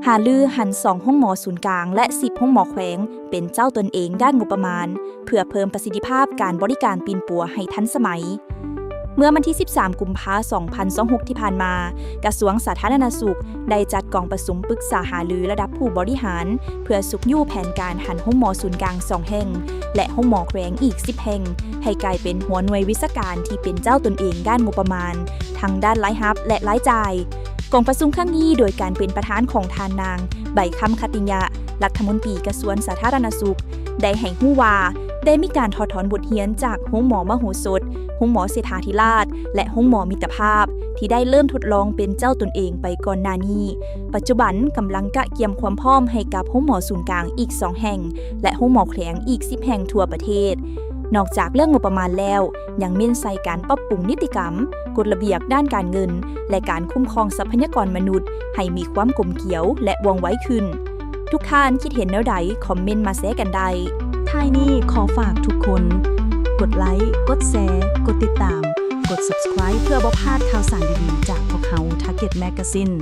ຫາລືຫັນສອງໂຮງໝໍສູນກາງ ແລະ ສິບໂຮງໝໍແຂວງ ເປັນເຈົ້າຕົນເອງດ້ານງົບປະມານ ເພື່ອເພີ່ມປະສິດທິພາບການບໍລິການປິ່ນປົວໃຫ້ທັນສະໄໝ. ເມື່ອວັນທີສິບສາມ ກຸມພາ ສອງພັນຊາວຫົກ ທີ່ຜ່ານມາ, ກະຊວງສາທາລະນະສຸກ ໄດ້ຈັດກອງປະຊຸມປຶກສາຫາລືລະດັບຜູ້ບໍລິຫານ ເພື່ອຊຸກຍູ້ແຜນການຫັນໂຮງໝໍສູນກາງສອງແຫ່ງ ແລະ ໂຮງໝໍແຂວງອີກສິບແຫ່ງ ໃຫ້ກາຍເປັນຫົວໜ່ວຍວິຊາການທີ່ເປັນເຈົ້າຕົນເອງດ້ານງົບປະມານ ທັງດ້ານລາຍຮັບ ແລະ ລາຍຈ່າຍ. ກອງປະຊຸມຄັ້ງນີ້ ໂດຍການເປັນປະທານຂອງທ່ານນາງ ໃບຄຳ ຂັດຕິຍະ ລັດຖະມົນຕີກະຊວງສາທາລະນະສຸກ ໄດ້ໃຫ້ຮູ້ວ່າ ໄດ້ມີການຖອດຖອນບົດຮຽນຈາກໂຮງໝໍມະໂຫສົດ, ໂຮງໝໍເສດຖາທິລາດ ແລະ ໂຮງໝໍມິດຕະພາບ ທີ່ໄດ້ເລີ່ມທົດລອງເປັນເຈົ້າຕົນເອງໄປກ່ອນໜ້ານີ້. ປັດຈຸບັນກຳລັງກະກຽມຄວາມພ້ອມໃຫ້ກັບໂຮງໝໍສູນກາງອີກສອງແຫ່ງ ແລະ ໂຮງໝໍແຂວງອີກສິບແຫ່ງທົ່ວປະເທດ. ນອກຈາກເລື່ອງງົບປະມານແລ້ວ, ຍັງເນັ້ນໃສ່ການປັບປຸງນິຕິກຳ, ກົດລະບຽບດ້ານການເງິນ ແລະ ການຄຸ້ມຄອງຊັບພະຍາກອນມະນຸດ ໃຫ້ມີຄວາມກົມກຽວ ແລະ ວ່ອງໄວຂຶ້ນ. ທຸກທ່ານຄິດເຫັນແນວໃດ? ຄອມເມັນມາແຊກັນໄດ້. ທ້າຍນີ້ຂໍຝາກທຸກຄົນ ກົດໄລ, ກົດແຊ, ກົດຕິດຕາມ, ກົດ Subscribe ເພື່ອບໍ່ພາດຂ່າວສານດີໆຈາກພວກເຮົາ Target Magazine.